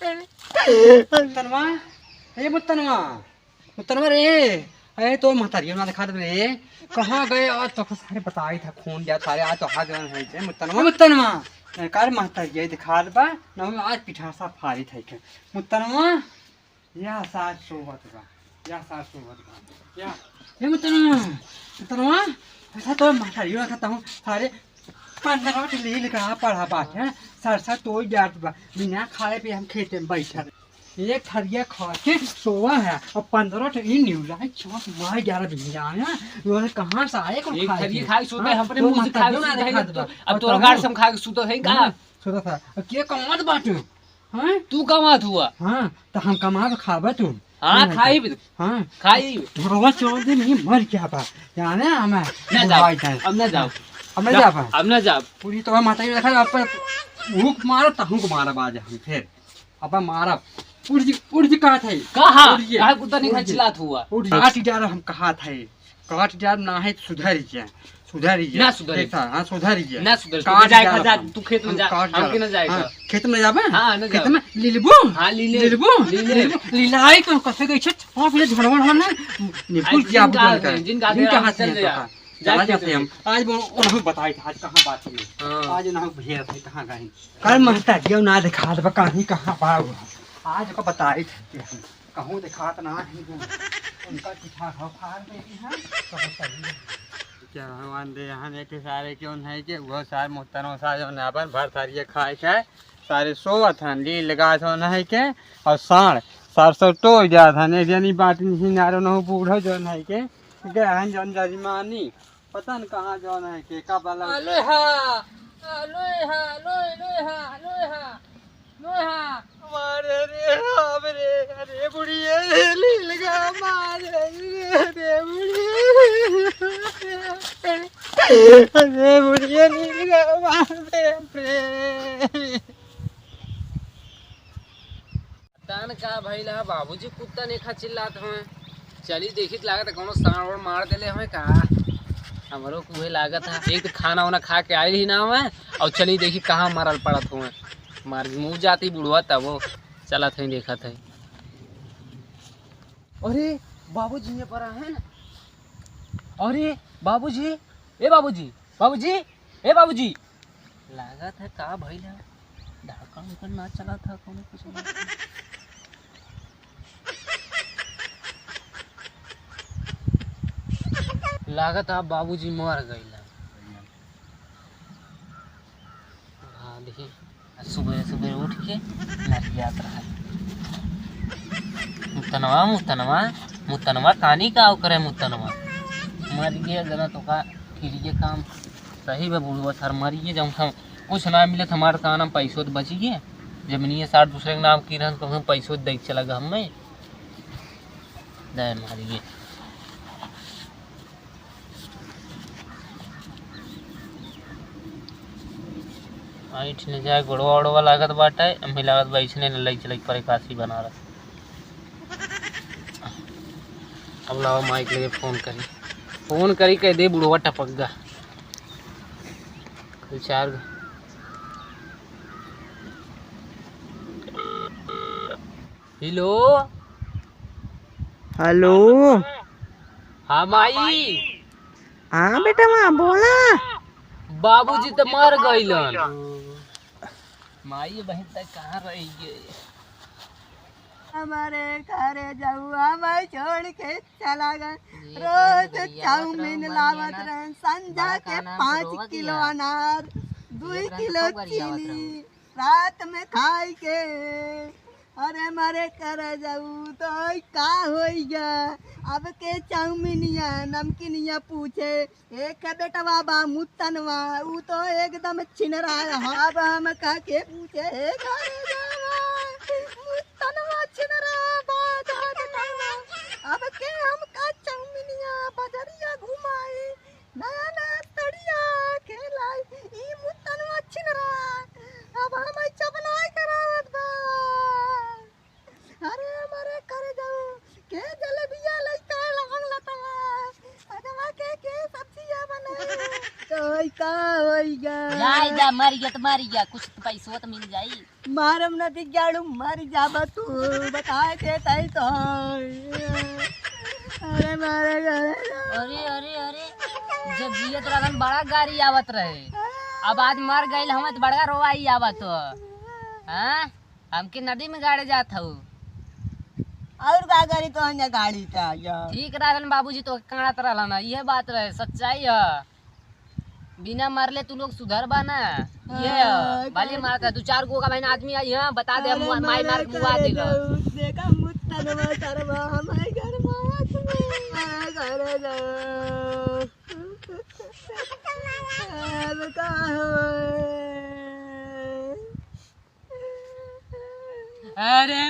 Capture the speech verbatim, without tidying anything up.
मुतनवा, ए मुतनवा, मुतनवा रे, अरे तो महतारियो ना दिखा दे रे, कहाँ गए? आज तो सारे बताई था, खून गया सारे, आज तो हाथ जवान है जे मुतनवा, मुतनवा, कार महतारियो दिखा दे बा, ना आज पिठासा फारी था के मुतनवा। या सास सोवत बा, या सास सोवत बा, या, ये मुतनवा, मुतनवा, ऐसा तो महतारियो रखता हूँ, सारे पन्द्रह के लील का पड़ा बाटे, सरसा तो जात बा, बिना खाए पे हम खेते में बैठा रहे। एक थरिया खा के सोवा है, और पन्द्रह तो इन न्यूला है, चौक मार ग्यारह बजे जाए हैं, वो कहाँ से आए, कौन एक खाए थरिया थे? खाए सोते, हाँ, हम अपने तो मुंह से खाए महतारियो ना सोते हैं, दिखा तो दे बा। अब और तोरा कहूँ? गाड़ से हम खा के सोते हैं का? हाँ, सोता था। अब के कमात बाटे? हाँ? तू कमात हुआ? हाँ, तो हम कमाब खाबे तू। हाँ, हाँ, खाई भी। हाँ। खाई। ढोरवा चौदह दिन ही मर गया बा। जाने हमें ना जाओ, बुढ़ाई जाए। अब ना जाओ। अब ना ना, जाबा। अब ना जाओ। पूरी तो माता ही रखा, अब पर हुक मारो, तो हुक मारा बाज हम फिर। अब मारा। उठ जी, उठ जी, कहा था? कहा? उठ जी। कहा कुत्ता नहीं उठ जी। खा चिल्लात हुआ? उठ जी। काट डाल हम कहा था। काट डाल ना है, सुधर जा। सुधर जा। ना सुधरी। देखा, हाँ, सुधर जा। ना सुधरी। काट तू जाए डाल खा जा, हम। तू खेत में हम जा, काट हमके डाल। ना जाए हाँ, खा। खेत में जाबे? हाँ, ना खेत जाओ। में लीलबू? हाँ, लीले। लीलबू? लीले। लीलबू? लीलाई तो कसे गई छे? हाँ, पहले झड़वन हो ना। निपुल आज किया जिनका बुझल हाथ कर। में, जिनका हाथ में जिनका हाथ चल में जा। तो का? जा चला खेत जाते में। हम। आज वो, उन्हें बताई था, आज कहाँ बात हुई। हाँ। आज उन्हें भेड़ थे, कहाँ गए? कल महता दियो ना दिखा दबा, कहीं कहाँ बा वो। आज को बताई थे हम। कहूँ देखात ना है वो। उनका पीछा हो फाड़ देती है, तो सही है। क्या भगवान दे, हम एक सारे क्यों नहीं के, वो सारे मुहतरम सारे जो नाबन भर सारी ये खाए के, सारे सोवत हन, लील लगा सो नहीं के, और साढ़, साढ़ सौ टो जात हन, एक जनी बात नहीं नारो न हो बूढ़ो जो नहीं के, गए हन जौन जजमानी, पता न कहाँ जौन है के, का बाला। Aloha, aloha, aloha, aloha, aloha. मारे रे, बाप रे, अरे बुढ़िया रे, लीलगा मारे रे, अरे बुढ़िया। अरे बुढ़िया लीलगा मारे रे। पता न का भइल ह, बाबूजी कुत्ता नेखा चिल्लात हवे। चली देखी त लागत ह कौनो साँड़ वाँड़ मार देले हवे का। हमरो के उहे लागत ह। एक त खाना वाना खा के आइल ही ना हवे, और चली देखी कहाँ मरल पड़त हवे। मर मुँह जाती बुढ़वा तबो चलत है देखत है। अरे बाबूजी ये पर है ना। अरे बाबूजी, ए बाबूजी, बाबूजी, ए बाबूजी। लागत है का भइल है, ढक्कन उकन ना चलत है, कौनो कुछ ना। लागत है बाबूजी मर गइल है। हाँ, देखी, सुबह सुबह उठ के नरियात रहा। मुतनवा, मुतनवा, मुतनवा, कानी का करे मुतनवा? मर गया जना तो का, फिर ये काम सही बा। बुढ़वा सर मरिए जाऊँ था, कुछ ना मिले तो हमारे कान में पैसो तो बचिए, जमीनिए साठ दूसरे के नाम की रहन, तो हम पैसो दे चला गा हमें। दे मारिए। ऐठ न जाए, गोड़वा ओड़वा लागत बाटे, हमें लागत बा ऐसने लई चलई परे काशी बनारस। अब लावा माइक लगे फोन करी, फोन करी कह दे बुढ़वा टपक गा। दो चार गो। हेलो। हेलो। हाँ माई। हाँ बेटवा, बोला। बाबूजी त मर गइलन। माई बहिन त कहाँ रहि गए? हमरे घरे जउआ माई छोड़ के चला गए। रोज चाउमीन लावत रहन, संझा के पाँच किलो अनार, दुई किलो चीनी, रात में खाए के। अरे मरे करे जाऊ तो का होइगा? अब के चाउमीनिया नमकीनिया पूछे, एक बेटवा बा मुतनवा, ऊ तो एकदम छिनरा है। अब हम का के पूछे, हे करे जावा, मुतनवा छिनरा बा, जान तनवा। अब के हम का चाउमीनिया बजरिया घुमाई, नया नया तड़िया खेलाई, ई मुतनवा छिनरा, अब हमें चपनाई करावत बा। अरे मरे करे जाऊ, के जलेबिया लइका लहंग लतवा, अगवा के, के सब्जिया बनाई। ओए, का होइगा? जाए जा, मर गया तो मर गया, कुछ तो पैसो तो मिल जाई। मारम न दिख जाड़ू, मर जाबा तू, बताए के तई तो। अरे मारे, अरे, अरे, अरे, जब जियत रहलन बड़ा गाड़ी आवत रहे, अब आज मर गइल हमें तो बड़ा रोवाई आवत हो। हाँ, हमके नदी में गाड़े जात हऊ। और का करी तो हंजा गाड़ी था जा। ठीक रहलन बाबूजी तो काढ़त रहलन, यह बात रहे, सच्चाई है। बिना मरले तू लोग सुधरबा ना। ये हाँ, बाली का मारता, दू चार गो का बहन आदमी आई, हाँ, बता दे, अरे मुआ-, माई मार मारे मुआ करे दिल। जाऊ, देखा मुत्तनवा सरवा, हमारे घर में आदमी मारे करे जाऊ। अब का होए? अरे